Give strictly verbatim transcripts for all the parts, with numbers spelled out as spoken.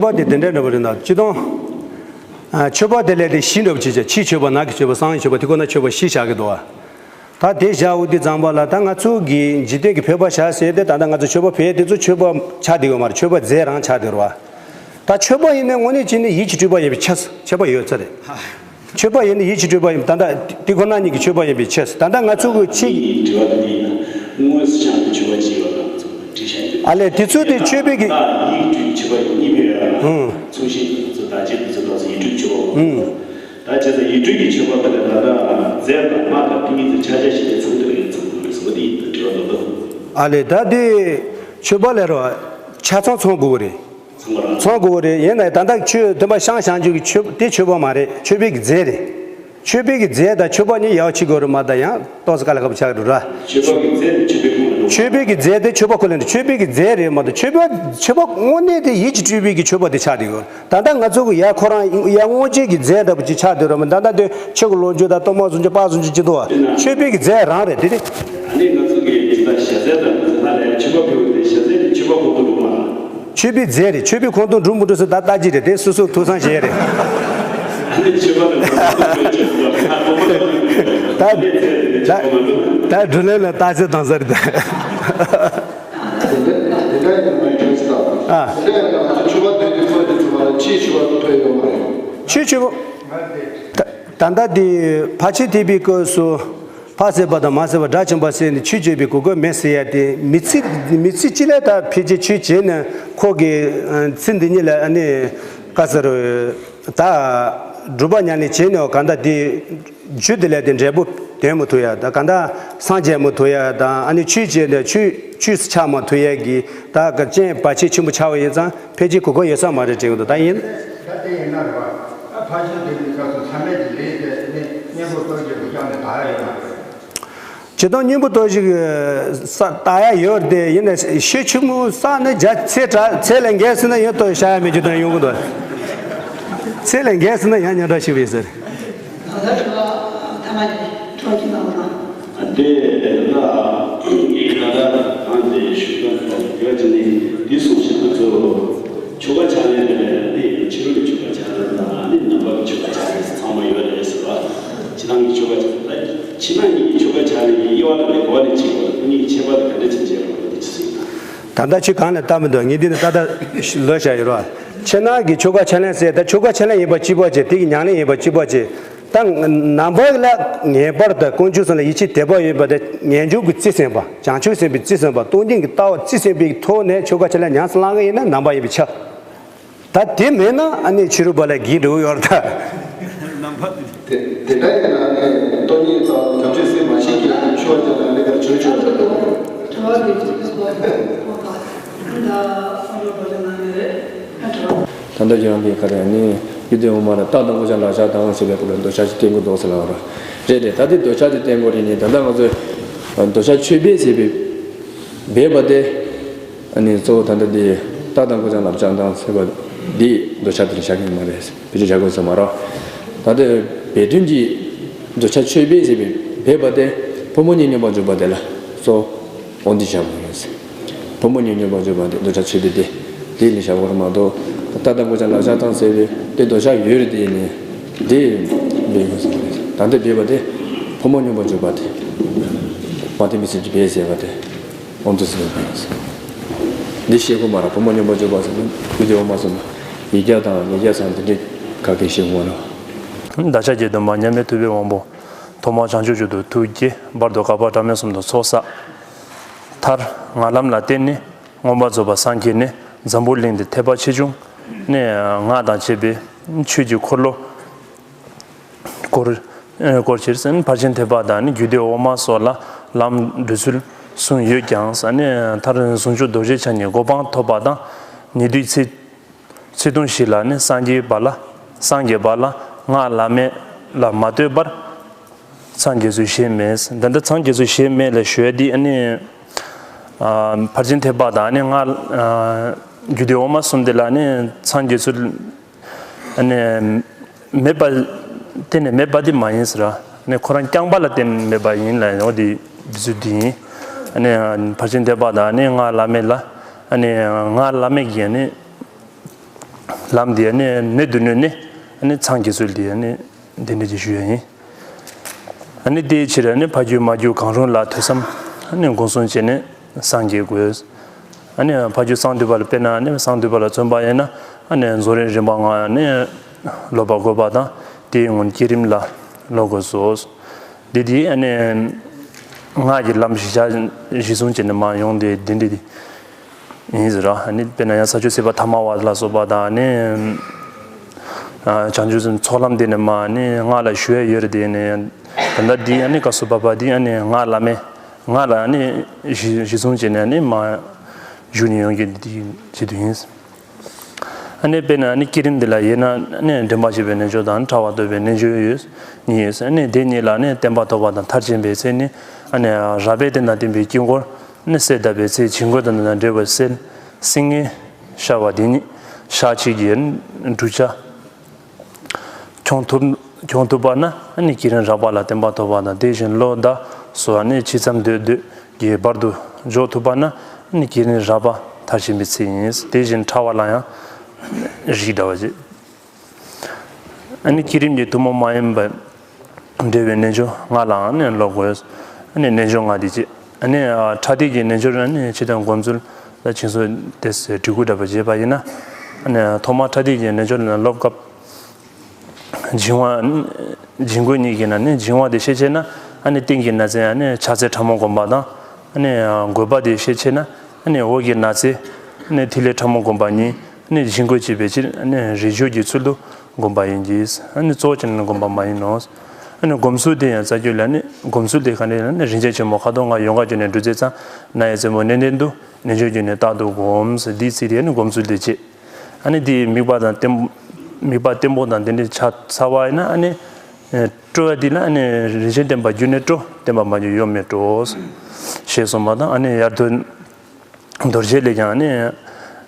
མཆོད་པ་དེ་དེ་འདྲ་འདྲ་པོ་རེད་ན་སྤྱིར་བཏང་། ཨ། མཆོད་པ་དེ་ལས་དེ་བཞི་འདྲ་པོ་བྱས་བྱས། ཕྱིའི་མཆོད་པ། ནང་གི་མཆོད་པ། གསང་བའི་མཆོད་པ། དེ་ཁོ་ན་མཆོད་པ་བཞི་བཞག་གི་འདུག་བ། ད་དེ་བཞག་འོ་དེ་ཙམ་པ་ལ། ད་ང་ཚོ་གི་འཇིག་རྟེན་གྱི་བོད་པ་བཞག་ཟེར་ཏེ། ད་ལྟ་ང་ཚོ་མཆོད་པ་ཕུལ་དེ་ཚོ་མཆོད་པ་ཆགས་བསྡད་ཡོད་མ་རེད། མཆོད་པ་རྫས་རང་ཆགས་བསྡད་རེད་བ། ད་མཆོད་པ་ཡིན་ན་དངོས་གནས་བྱས་ན་ཡིད་ཀྱིས་སྤྲུལ་པ་ཡིན་པའི་ཆ་ཆ་པ་ཡོད་ས་རེད། མཆོད་པ་ཡིན་ན་ཡིད་ཀྱིས་སྤྲུལ་པ་ཡིན། ད་ལྟ་དེ་ཁོ་ན་ཉིད་ཀྱི་མཆོད་པ་ཡིན་པའི་ཕྱིར། ད་ལྟ་ང་ཚོ་གི་ཕྱི། དྲི་བ་དེ་འདི་ཡིན་ན། དངོས་སུ་བྱུང་བའི་མཆོད་པ་ཅིག་ཡོད་ན་ང་ཚོ་འདྲི་བྱ་རྒྱུ། ཨ་ལས། དེ་ཚོ་དེ་མཆོད་པའི་གི། ད་ཡིད་ཀྱིས་སྤྲུལ་པ་ཡིན་གཉིས་པའི་ར། ཨང་། མཚུངས་གཞི་ང་ཚོ་བདག་བསྐྱེད་དེ་ཚོ་ད་ཚོ་ཡིད་སྤྲུལ་མཆོད་པ། ཨང་། ད་བྱས་ཙང་ཡིད་སྤྲུལ་གྱི་མཆོད་པ་དེ་ལ་ད་ལྟ་རྫས་དང་སྔགས་དང་ཏིང་ངེ་འཛིན་ཕྱག་རྒྱ་བཞི་དེ་ཚང་གི་རེད། ཚང་གི་རེད་ཟེར་བ་དེ་ཡིན། དྲི་བ་ལ་ད། ཨ་ལས། ད་དེ་མཆོད་པ་ལ་ར་ཆ་ཚང་ཚང་དགོས་གི་རེད། ཚང་དགོས་རེད། ཡིན་ནའི་ད་ལྟ་ཁྱོད་སྟོན་པ་ཤང་ཞང་ཆོས་ཀྱི་མཆོད་དེ་མཆོད་པ་མ་རེད། མཆོད་པའི་གི་རྫས་རེད། མཆོད་པའི་གི་རྫས་དང་མཆོད་པ་གཉིས་ཡག་ཕྱི་དགོས་རེད་མ་གཏོགས། ཡང་ཏོག་ཙམ་དཀའ་ལས་ཁག་པོ་ཆགས་འགྲོ་ར། མཆོད་པ་གི་རྫས་དེ་མཆོད་པའི་ཁོངས་ལ་འགྲོ། མཆོད་པའི་གི་རྫས་དེ་མཆོད་པ་ཁོ་ལ་འགྲོ། མཆོད་པའི་གི་རྫས་རེད་མ་གཏོགས། མཆོད་པ་མཆོད་པ་དངོས་གནས་དེ་ཡིད་ཀྱིས་སྤྲུལ་པའི་གི་མཆོད་པ་དེ་ཆགས་བསྡད་ཡོད། ད་ལྟ་ང་ཚོ་གི་ཡ་ཁོ་རང་ཡ་དངོས་རྫས་ཀྱི་རྫས་འདྲ་པོ་ཅིག་ཆགས་བསྡད་ར་མ། ད་ལྟ་དེ་ཆོས་ཀྱི་ལོངས་སྤྱོད་དང་གཏོར་མ་བཟུང་སྤྱོད་པ་བཟུང་སྤྱོད་ཅི་འདུག་བ། མཆོད་པའི་གི་རྫས་རང་རེད་དེ་དེ། ཨ་ནི་ང་ཚོ་གི་ཇི་ལྟར་ཞལ་ཟས་དང་ཟས་སྣ་ལ་མཆོད་པ་ཕུལ་བ་དེ་ཞལ་ཟས་དེ་མཆོད་པ་ཁོངས་སུ་འགྲོ་མ། མཆོད་པའི་རྫས་རེད། མཆོད་པའི་ཁོངས་སུ་འགྲོ་མི་འགྲོ་ཟེར་ད་ལྟ་ཅི་རེད། དེ་སོ་སོ་ཐུགས་བསམ་བཞེས་རེད། ཨ་ནི་མཆོད་པ་དང་ཁོངས་སུ་འགྲོ་ཆོག་གི་རེད། ད་ད་ད་སྒྲུབ་ལེན་ལ་རྟགས་གསལ་བཏང་ས་རེད་ད། དེ་འདྲ་དེ་འདྲ་ཡིན་ན་མ་ཡིན་ཁྱོད་ཚོ་ལྟ། ཨ། དེ་འདྲ་ཡིན་ན་ང་ཚོ་མཆོད་པ་དེ་འདྲ་ཕུལ་དུས་ཙམ་པ་ལ་ཕྱིའི་མཆོད་པ་ཕུལ་ཡོད་མ་རེད། ཕྱིའི་མཆོད་པ། ད་ད་ལྟ་དེ་ཕར་ཕྱིན་ཐེག་པའི་སྐབས་སུ། ཕར་བྱས་པ་དང་མར་བྱས་པ་དགྲ་བཅོམ་པ་ཟེར་ནས་ཆོས་བྱེད་པའི་གོ་སྐབས་མེད་ཟེར་ཡ་དེ། མི་ཚེ་མི་ཚེ་གཅིག་ལ་ད་ཕལ་ཆེར་ཆོས་བྱས་ནས་ཁོ་གི་ཚེ་འདི་ཉིད་ལ་ཨ་ནི་ག་ཟེར་ད་སྒྲུབ་པ་ཉམས་ལེན་བྱས་ནས་གང་ལྟར་དེ་རྒྱུ་དེ་ལས་དེ་འབྲས་བུ་འདོན་མི་ཐུབ་ཡ་དང་། གང་ལྟར་སངས་རྒྱས་མི་ཐུབ་ཡ་དང་། ཨ་ནི་ཆོས་བྱས་ནས་ཆོས་ཆོས་སུ་ཆགས་མ་ཐུབ་ཡ་གི་ད་ག་རྐྱེན་བར་ཆད་ཆེན་པོ་ཆགས་པ་ཡིན་ཙང་ཕལ་ཆེར་གོ་སྐབས་ཡོད་ས་མ་རེད་དྲན་གི་འདུག་ད་ཡིན། ད་དེ་ཡིན་ན་རེད་བ། ད་ཕར་ཕྱིན་དེ་ནི་སྐབས་སུ་ཚད་མེད་ཀྱི་ལས་དེ་ནི་གཉེན་པོ་སྟོབས་ཀྱིས་བསྐྱངས་ནས་དག་ཡ་ཡོད་མ་རེད། ཇི་ལྟར་གཉེན་པོ་སྟོབས་ཀྱིས་ས་དག་ཡ་ཡོད་དེ། ཡིན་ན་ཤེད་ཆེན་མོ་བསགས་ན་རྒྱ་ཚད་དྲག་ཚད་ལས་འགལ་སོང་ན་ཡང་ལྟོས་བྱ་ཡ་མེད་རྒྱུ་དོན་ཡོང་གི་འདུག་ཚད་ལས་འགལ་སོང་ན་ཡང་ཉམས་ཁྲག་ཞིག་བས་ཟེར། ད་ལྟ་དྲི་བ་ཐ་མ་གཉིས་ཐོག་གཅིག་གནང་རོགས་གནང་། དེ་ལ་ཡིན་ན་ད་ལྟ་ཨང་དེ་ཞུ་སྟངས་དང་དེ་བ་ཅི་ནས་འདི་གསུངས་ཤིང་། ང་ཚོ་ཆོ་ག་ཕྱག་ལེན་དེ་ལ་དེ་ཕྱི་རོལ་གྱི་ཆོ་ག་ཕྱག་ལེན་དང་། ཨ་ནི་ནང་པ་གི་ཆོ་ག་ཕྱག་ལེན་ཚང་མ་ཡོད་རེད་ཟེར་བ། ཕྱི་ནང་གི་ཆོ་ག་ཕྱག་ལེན། ཕྱི་ནང་གཉིས་ཀྱི་ཆོ་ག་ཕྱག་ལེན་གྱི་དབྱེ་བ་དང་དབྱེ་བ་ནི་གཅིག་པ། དེ་གཉིས་ཀྱི་ཁྱད་པར་དེ་ག་འདྲ་ཅིག་བྱས་པ་འདི་ཅི་ཟེར་ན། ད་ལྟ་ཁྱོད་གང་ལ་ལྟ་མི་འདུག་ངས་འདི་ནི་ད་ལྟ་ལོས་བྱ་ཡོད་རོགས། ཕྱི་ནང་གི་ཆོ་ག་ཕྱག་ལེན་ཟེར་ད་ཆོ་ག་ཕྱག་ལེན་ཡིན་པ་གཅིག་པ་བྱས། དེ་གི་ཉམས་ལེན་ཡིན་པ་གཅིག་པ་བྱས། ད་ནང་པ་ལ་ངེས་པར་དུ་དཀོན་མཆོག་གསུམ་ལ་ཡིད་ཆེས་དད་པ་ཡོད་པ་དེ་ངེས་འབྱུང་གི་རྩིས་ཟིན་པ། བྱང་ཆུབ་སེམས་དཔའི་རྩིས་ཟིན་པ། སྟོང་ཉིད་ཀྱི་ལྟ་བ་རྩིས་ཟིན་པའི་ཐོག་ནས་ཆོ་ག་ཕྱག་ལེན་ཉམས་སུ་བླང་གི་ཡིན་ན་ནང་པ་ཡིན་པའི་ཆ། ད་དེ་མེད་ན་ཨ་ནི་ཕྱི་རོལ་པ་ལ་གི་འགྲོ་ཡོད་རེད་ད། དེ་དེ་འདྲ་ཡིན་ན་ཨ་ནི་སྟོང་ཉིད་དང་བྱང་ཆུབ་སེམས་མ་ཤེས་ཀྱི་ཨ་ནི་ཆོས་ཀྱང་ཨ་ནི་གར་བྱུང་ཆོག་ད་དོ། དྲི་བ་དེ་ཚོ་ཚོ་ད་ཨ་ནི་ད་ཨ་ནི་བ་ལ་ན་ནི་རེད། ད་ལྟ་ཁྱེད་རང་གིས་ག་རེ་ནི་རྒྱུད་སྡེ་འོག་མ་ལ་རྟགས་དང་ཀུན་ཀྱང་ལག་ཆ་དང་ཞེས་པའི་སྐོར་ལ་འདོད་ཆགས་ཀྱི་སྟེང་གི་འདུག་ཟེར་ལབ་པ་རེད། རེད། ད་དེ་འདོད་ཆགས་ཀྱི་སྟེང་གི་རེད་ནི། ད་ལྟ་ང་ཚོས་འདོད་ཆགས་ཆོས་སྦས་ཟེར་བའི་སྦས་པ་དེ་ཨ་ནི་གཙོ་བོ་ད་ལྟ་དེ་རྟགས་དང་ཀུན་ཀྱང་ལག་ཆ་དང་ཟེར་བ་འདི་འདོད་ཆགས་དེ་ལ་བཞག་གི་ཡོད་མ་རེད། བེད་སྤྱོད་བྱ་དགོས་ས་མ་རེད། ད་ལྟ་སྦས་དོན་གྱི་འདོད་ཆགས་ཆོས་སྦས་ཟེར་བའི་སྦས་པ་དེ་ཕོ་མོ་གཉིས་སྙོམས་པར་འཇུག་པ་དེ་ལ་གཙོ་བོ་འདི་བཞག་དགོས་ཡོད་ཟེར། ཕོ་མོ་གཉིས་སྙོམས་པར་འཇུག་པ་དེ་འདོད་ཆགས་ཆོས་སྦས་དེ་དེ་ལ་བཞག་དགོས་རེད་མ་གཏོགས། རྟགས་དང་ཀུན་ཀྱང་ལག་ཆ་དང་ཟེར་བའི་དེ་འདོད་ཆགས་ཡོད་རེད། དེ་ནི་དེ་སྦས་ཡོད་ཟེར་བ་རེད། ད་ལྟ་སྦས་པ་དེ་ཕོ་མོ་སྙོམས་པར་འཇུག་པ་དེ་མ་བསྟན་པའི་སེམས་ཀྱིས་སྦས་ཟེར་བ་དེ་དབང་དུ་ཟིན་པ་ཡིན་ཟེར། འདི་ཤེས་དགོས་མ་རེད། ཕོ་མོ་སྙོམས་པར་འཇུག་པ་ཟེར་ན་རྒྱུད་སྡེ་འོག་མ་གསུམ་ཡིག་བརྒྱ་དང་ཉིས་བརྒྱ་ཙམ་དེ་འདྲའི་ག་གེ་ཤེས་དགོས་མ་རེད། བདག་ཅག་རྒྱལ་དུ་མ་མཉམ་མེད་ཐུབ་པའི་དབང་པོ། ཐོག་མར་བྱང་ཆུབ་མཆོག་ཏུ་ཐུགས་བསྐྱེད། བར་དུ་བསྐལ་པ་གྲངས་མེད་གསུམ་དུ་ཚོགས་བསགས། མཐར་སྔགས་ལམ་ལ་བརྟེན་ནས་མངོན་པར་རྫོགས་པར་སངས་རྒྱས་ནས། འཛམ་བུ་གླིང་འདིར་ཐེག་པ་ཆེ་ཆུང་ནས་སྔགས་དང་བཅས་པའི་ཆོས་ཀྱི་འཁོར་ལོ་བསྐོར། བསྐོར་ཕྱིར་ཕར་ཕྱིན་ཐེག་པ་དང་ནི་རྒྱུད་སྡེ་འོག་མ་སོགས་ལ་ལམ་བགྲོད་ཚུལ་གསུངས་ཡོད་ཀྱང་ཟེར་ནས། མཐར་ཟུང་འཇུག་རྡོ་རྗེ་འཆང་གི་གོ་འཕང་ཐོབ་པ་དང་ཉེ་དུས་ཚེ་ཚེ་ཐུང་ཞིག་ལ་ནི་སངས་རྒྱས་པ་ལ་སངས་རྒྱས་པ་ལ་སྔགས་བླ་མེད་ལ་མ་ལྟོས་པར་མཚན་དགེ་ཚུལ་བཞེས་མེད། འདི་འདྲ་མཚན་དགེ་ཚུལ་བཞེས་མེད་ལ་ཞུ་ཡ་འདི་ཨ་ནི་ཨ་ཕར་ཕྱིན་ཐེག་པ་དང་ནི་སྔགས་ཨ་རྒྱུད་སྡེ་འོག་མ་གསུམ་འདི་ལ་ནི་མཚན་དགེ་ཚུལ་ཨ་ནི་མེད་པ་གཏན་ནས་མེད་པ་འདི་མ་ཡིན་ཟེར། ཨ་ནི་ཁོ་རང་རྐྱང་པ་ལ་བརྟེན་མེད་པ་ཡིན་ལ་འོ་འདི་འདི་ཚུལ་འདི་ཡིན། ཨ་ནི་ཕར་ཕྱིན་ཐེག་པ་དང་ནི་སྔགས་བླ་མེད་ལ་ཨ་ནི་སྔགས་བླ་མེད་ཀྱི་ཨ་ནི། ལམ་འདི་ནི་མེད་དུ་གནོད་ནས་ནི་ཚང་གི་ཚུལ་འདི་ནི་འདི་འདྲ་ཅིག་ཞུ་ཡ་ཡིན། ཨ་ནི་དེའི་ཕྱིར་ནི་ཕ་རྒྱུད་མ་རྒྱུད་གང་རུང་ལ་ཐོས་བསམ་ནི་སྒོམ་གསུམ་བྱས་ནས་སངས་རྒྱས་དགོས། ཨ་ནི་ཕ་རྒྱུད་གསང་འདུས་པ་ལ་དཔེར་ན་ནི་གསང་འདུས་པ་ལ་བརྩོན་པ་ཡིན་ན་ཨ་ནི་རྫོགས་རིམ་རིམ་པ་ལྔ་ནི་སློབ་པ་དགོས་པ་དང་དེའི་སྔོན་བསྐྱེད་རིམ་ལ་སློབ་དགོས་སོ། འདི་དེ་ཨ་ནི་སྔགས་ཀྱི་ལམ་གཞི་བཞག་གཞི་བཟུང་བྱས་ནས་མར་ཡོང་དེ་འདི་འདྲ་དེ། ཡིན་ཟེར་ར། ཨ་ནི་དཔེར་ན་ཡང་ས་བཅུ་སྲིད་པ་ཐ་མ་བ་ལ་སོགས་པ་དང་ནི། ཨ་བྱང་ཆུབ་སེམས་ཚོགས་ལམ་དེ་ནི་མ་ནི་སྔགས་ལ་ཞུ་ཡ་ཡོད་རེད་དེ་ནི། ད་ལྟ་འདི་ཨ་ནི་སྐབས་སུ་བབ་པ་འདི་ཨ་ནི་སྔགས་བླ་མེད་སྔགས་ལ་ཨ་ནི་གཞི་གཞི་བཟུང་བྱས་ནས་ཨ་ནི་མ་ཞུ་ནས་ཡོང་གི་འདི་བྱེད་དུ་ཡིན། ཨ་ནི་དཔེར་ན་ཨ་ནི་བསྐྱེད་རིམ་འདི་ལ་དབྱེ་ན་ཨ་ནི་འདྲེན་པ་བྱེད་པའི་རྣལ་འབྱོར་དང་ཕྲ་བ་བསྟོད་པའི་རྣལ་འབྱོར་ཡོད་གཉིས་ཡོད། ཨ་ནི་དེ་གཉིས་ལ་ཨ་ནི་བརྟན་པ་ཐོབ་པ་དང་མཐར་ཕྱིན་པའི་ཚེ་ནི་ཨ་ནི་རགས་པའི་རྟེན་དང་བརྟེན་པའི་དཀྱིལ་འཁོར། ནི་གསལ་གདབ་པའི་ཚེ་བྱིང་རྒོད་དང་འབྲེལ་བའི་སེལ། སིལ་སྙན་ཤར་བ་དེ་ཉིད་ཤར་ཕྱིན་གྱི་འགྲུབ་བྱ་འཁྱོངས་ཐུབ་འཁྱོངས་ཐུབ་པ་ན་ཨ་ནི་བསྐྱེད་རིམ་རགས་པ་ལ་བརྟན་པ་ཐོབ་པ་དང་དེ་བཞིན་ལོ་ཟླ་སོགས་ཨ་ནི་ཇི་ཙམ་འདོད་འདོད་ཀྱི་བར་དུ་འཇོག་ཐུབ་པ་ན་ཨ་ནི་བསྐྱེད་རིམ་རགས་པ་མཐར་ཕྱིན་པའི་ཚེ་ཡིན། དེ་བཞིན་ཕྲ་བ་ལ་ཡང་རིགས་འདྲ་བ་བྱེད། ཨ་ནི་བསྐྱེད་རིམ་གྱི་ཐུན་མོང་མ་ཡིན་པ་འབྲེལ་བའི་རྣལ་འབྱོར་ལྔ་ལའང་ནི་སློབ་དགོས། ཨ་ནི་རྣལ་འབྱོར་ལྔ་དེ་བྱེད། ཨ་ནི་ཨ་ཕྲ་ཐིག་གི་རྣལ་འབྱོར་ཨ་ནི་ཇི་ལྟར་སྒོམ་ཚུལ་ལ་ཕྱིན་སོ་དེ་སྒྲིག་གུ་འདྲ་པོ་བྱེད་པ་ཡིན་ན། ཨ་ནི་ཐོག་མར་ཕྲ་ཐིག་གི་རྣལ་འབྱོར་ལ་སློབ་སྐབས། འབྱིང་བ། འབྱིང་རྒོད་གཉིས་ཀྱི་ནང་ནས་འབྱིང་བ་དེ་ཤེས་བྱས་ན་ཨ་ནི་རྟེན་གྱི་ན་ཚན་ཨ་ནི་ཕྱག་འཚལ་ཕྲ་མོ་སྒོམ་པ་དང་། ཨ་ནི་རྒོད་པ་དེ་ཤེས་བྱས་ན་ཨ་ནི་འོག་གི་ན་ཚན་ཨ་ནི་ཐིག་ལེ་ཕྲ་མོ་སྒོམ་པ་གཉིས། ནི་བཞིན་སྒོམ་བྱེད་པའི་ཕྱིར་ནི་རིགས་སྦྱོར་གྱི་ཚུལ་དུ་སྒོམ་པ་ཡིན་གྱི། ནི་གཙོ་བོ་བྱས་ནས་སྒོམ་པ་མ་ཡིན་ནོ། ནི་སྒོམ་ཚུལ་དེ་ཡང་རྩ་རྒྱུད་ལ་ནི་སྒོམ་ཚུལ་དེ་ག་ནས་ལ་ནི་རིན་ཆེན་ཆེན་མོ་ཁ་དོག་ལྔ་ཡོངས་གར་གྱུར་ནས་འགྲོ་ཚེ་ཙམ་རྣ་ཡི་རྩེ་མོ་ནན་ཏན་དུ་རྣལ་འབྱོར་གྱུར་ནས་རྟག་ཏུ་སྒོམ་ཟེར་འདིའི་ཚིག་དེ་ནི་སྒོམ་ཚུལ་དེ་བྱེད། ཨ་ནི་དེའི་དམིགས་པ་དང་བརྟན་དམིགས་པ་བརྟན་པོ་དང་དེ་འདྲའི་ཆ་ཚ་བ་ཡིན་ན་ཨ་ནི། སྤྲོ་བ་འདི་ལ་ནི་རིན་ཆེན་བསྟན་པ་བརྒྱུད་ནས་སྤྲོ། བསྟན་པ་མ་བརྒྱུད་གཡོ་མེད་སྤྲོ། ཞེས་གསུངས་པ་དང་ཨ་ནི་ཡར་དོན། རྡོ་རྗེ་ལས་ཀྱང་ནི།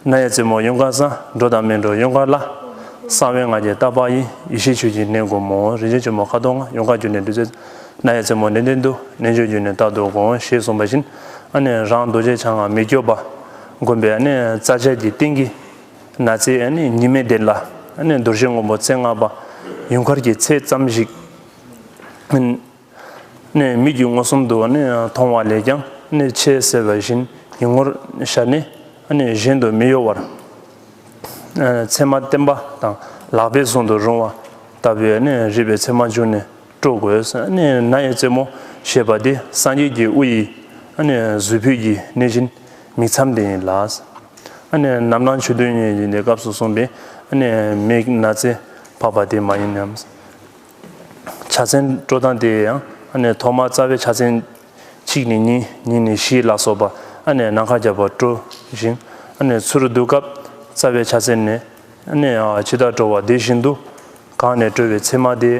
རྣ་ཡི་རྩེ་མོ་ཡོངས་གར་གསང་། འགྲོ་དང་མི་འགྲོ་ཡོངས་གར་བརླག། གསང་བའི་ང་རྒྱལ་རྟག་པ་ཡིས། ཡེ་ཤེས་ཆོས་ཀྱི་གནས་སྒོ་མོ། རིན་ཆེན་ཆེན་མོ་ཁ་དོག་ལྔ་ཡོངས་གར་གྱུར་ནས་འདུ་བྱེད། རྣ་ཡི་རྩེ་མོ་ནན་ཏན་དུ་རྣལ་འབྱོར་གྱུར་ནས་རྟག་ཏུ་སྒོམ། ཞེས་གསུངས་པ་བཞིན་ཨ་ནི་རང་རྡོ་རྗེ་འཆང་ལྔ་མི་སྐྱོ་བ་བསྒོམས་པའི་ཨ་ནི་རྩ་ཆེན་གྱི་རྟེན་གྱི། ན་ཚེ་ཨ་ནི་ཉི་མའི་གདན་ལ་ཨ་ནི་རྡོ་རྗེ་སྔོན་པོ་རྩེ་ལྔ་པ་ཡུངས་དཀར་གྱི་ཚད་ཙམ་ཞིག་ནི་མིག་གིས་མངོན་སུམ་དུ་ཨ་ནི་མཐོང་བ་ལས་ཀྱང་ནི་ཆེས་གསལ་བ་བཞིན་ཡིད་ངོར་ཤར་ནས་ཨ་ནི་གཞན་དུ་མི་གཡོ་བར་ཨ་ཚད་མ་བརྟན་པ་དང་ལག་པས་བཟུང་དུ་རུང་བ་ལྟ་བུའི་ཨ་ནི་རིག་པའི་ཚད་མ་འཇུག་ནས་སྤྲོ་དགོས། ཨ་ནི་རྣ་ཡི་རྩེ་མོ་ཞེས་པ་དེ་སངས་རྒྱས་ཀྱི་དབུ་ཡི་ཨ་ནི་གཟུགས་ཕུད་ཀྱི་གནས་ཆེན་མིག་མཚམས་དེ་ཡིན་ལ། ཨ་ནི་རྣམ་སྣང་ཆོས་བདུན་ཉིད་ཀྱི་སྐབས་སུ་གསུངས་པའི་ཨ་ནི་མིག་རྣ་རྩེ་འཕགས་པ་དེ་མ་ཡིན་ནམ། ཕྱག་མཚན་སྤྲོ་སྟངས་དེ་ཡང་ཨ་ནི་ཐོག་མར་རྩ་བའི་ཕྱག་མཚན་གཅིག་ནས་གཉིས། གཉིས་ནས་བཞི་ལ་སོགས་པ་ཨ་ནི་ནམ་མཁའ་རྒྱབ་པར་སྤྲོ་ཞིང་། ཨ་ནི་ཚུར་བསྡུ་སྐབས་རྩ་བའི་ཕྱག་མཚན་ནས་ཨ་ནི་ཇི་ལྟར་སྤྲོ་བ་དེ་བཞིན་དུ་གང་ནས་སྤྲོ་བའི་ཚད་མ་དེ་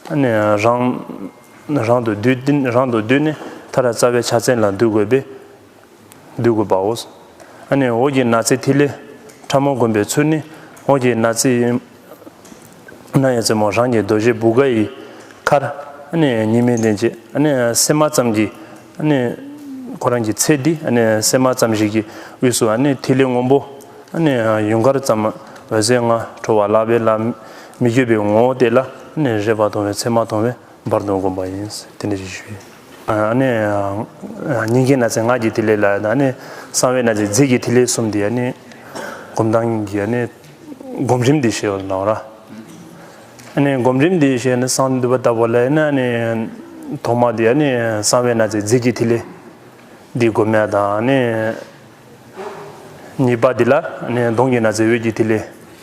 ཨ་ནི་རང་རང་དུ་བསྡུས་རང་དུ་བསྡུས་ནས་མཐར་རྩ་བའི་ཕྱག་མཚན་ལ་འདུ་དགོས་པས། འདུ་དགོས་པའོ། ཨ་ནི་འོག་གི་ན་ཚེ་ཐིག་ལེ་ཕྲ་མོ་བསྒོམ་པའི་ཚུལ་ནི། འོག་གི་ན་ཚེ་རྣ་ཡི་རྩེ་མོ་རང་གི་རྡོ་རྗེ་བུ་ག་ཡི་ཁར་ཨ་ནི་ཉི་མའི་གདན་བྱེད། ཨ་ནི་སྲན་མ་ཙམ་གྱི་ཨ་ནི་ཁོ་རང་གི་ཚད་འདི་ཨ་ནི་སྲན་མ་ཙམ་ཞིག་གི་དབུས་སུ་ཨ་ནི་ཐིག་ལེ་སྔོན་པོ་ཨ་ནི་ཡུངས་དཀར་ཙམ་འོད་ཟེར་ལྔ་འཕྲོ་བ་ལག་པའི་ལ་མི་བསྐྱོད་པའི་ངོ་བོ་དེ་ལ་ཨ་ནི་རེག་པ་མཐོང་བས་ཚད་མ་མཐོང་བས། བར་དུ་བསྒོམ་པ་ཡིན། དེ་འདྲ་ཞིག་ཞུས། ཨ་ནི་སྙིང་གའི་ན་ཚེ་སྔགས་ཀྱི་ཐིག་ལེ་ལ་ཨ་ནི་གསང་བའི་ན་ཚེ་རྫས་ཀྱི་ཐིག་ལེ་གསུམ་དེ་ཨ་ནི་སྒོམ་སྟངས་ཀྱི་ཨ་ནི་སྒོམ་རིམ་འདི་ཞེས་པ་ལ་ར། ཨ་ནི་སྒོམ་རིམ་འདི་ཞེས་ནི་གསང་འདུས་པ་ལྟ་བུ་ལ་ཨ་ནི་ཐོག་མ་དེ་ཨ་ནི་གསང་བའི་ན་ཚེ་རྫས་ཀྱི་ཐིག་ལེ། འདི་སྒོམ་ཡ་དང་ནི། གཉིས་པ་འདི་ལ་ནི་གདོང་གི་ན་ཚེ་འོད་ཀྱི་ཐིག་ལེ།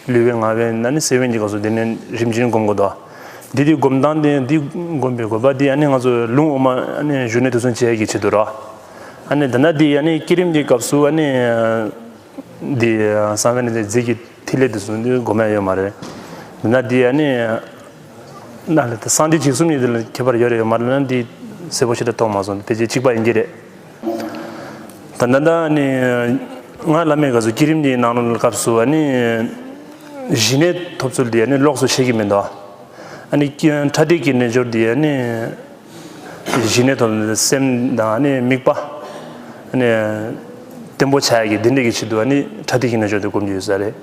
ལུས་པའི་ངག་པའི་ན་ནི་སེམས་པའི་གི་སྐབས་སུ་འདི་ནི་རིམ་བཞིན་སྒོམ་དགོས་དོ། འདི་དེ་སྒོམ་སྟངས་དེ་འདི་སྒོམ་པའི་དགོས་པ་འདི་ཨ་ནི་ང་ཚོ་ལུང་དབུ་མ་ཨ་ནི་བཞུགས་གནས་དུས་གསུམ་བྱེད་ཡ་གི་ཆེད་དུ་རོ། ཨ་ནི་ད་ན་འདི་ཨ་ནི་བསྐྱེད་རིམ་གྱི་སྐབས་སུ་ཨ་ནི། འདི་གསང་བའི་ན་ཚེ་རྫས་ཀྱི་ཐིག་ལེ་དེ་ཚོ་འདི་སྒོམ་ཡ་ཡོད་མ་རེད། འདི་ན་འདི་ཨ་ནི། ན་ལ་དེ་གསང་འདུས་བྱེད་གསུམ་གཉིས་དེ་ལ་ཁྱད་པར་ཡོད་རེད་ཡོད་མ་རེད་ན་འདི་གསལ་པོ་ཞེ་དྲག་མཐོང་མ་སོང་། ཕལ་ཆེར་གཅིག་པ་ཡིན་གྱི་རེད། ད་ལྟ་ད་ནི་ང་བླ་མའི་སྐབས་སུ་བསྐྱེད་རིམ་འདིའི་ནང་ལོགས་སྐབས་སུ་ཨ་ནི་ཞི་གནས་ཐོབ་ཚུལ་འདི་ཨ་ནི་ལོགས་སུ་བཤད་ཀྱི་མི་འདུག་ཨ་ནི་ཕྲ་ཏིག་གི་རྣལ་འབྱོར་འདི་ཨ་ནི་ཞི་གནས་ཐོབ་སེམས་དང་ཨ་ནི་དམིགས་པ་ཨ་ནི་བརྟན་པོ་བྱ་ཡ་གི་འདི་འདྲ་གི་ཆེད་དུ་ཨ་ནི་ཕྲ་ཏིག་གི་རྣལ་འབྱོར་འདི་སྒོམ་རྒྱུ་ཡོད་ས་རེད།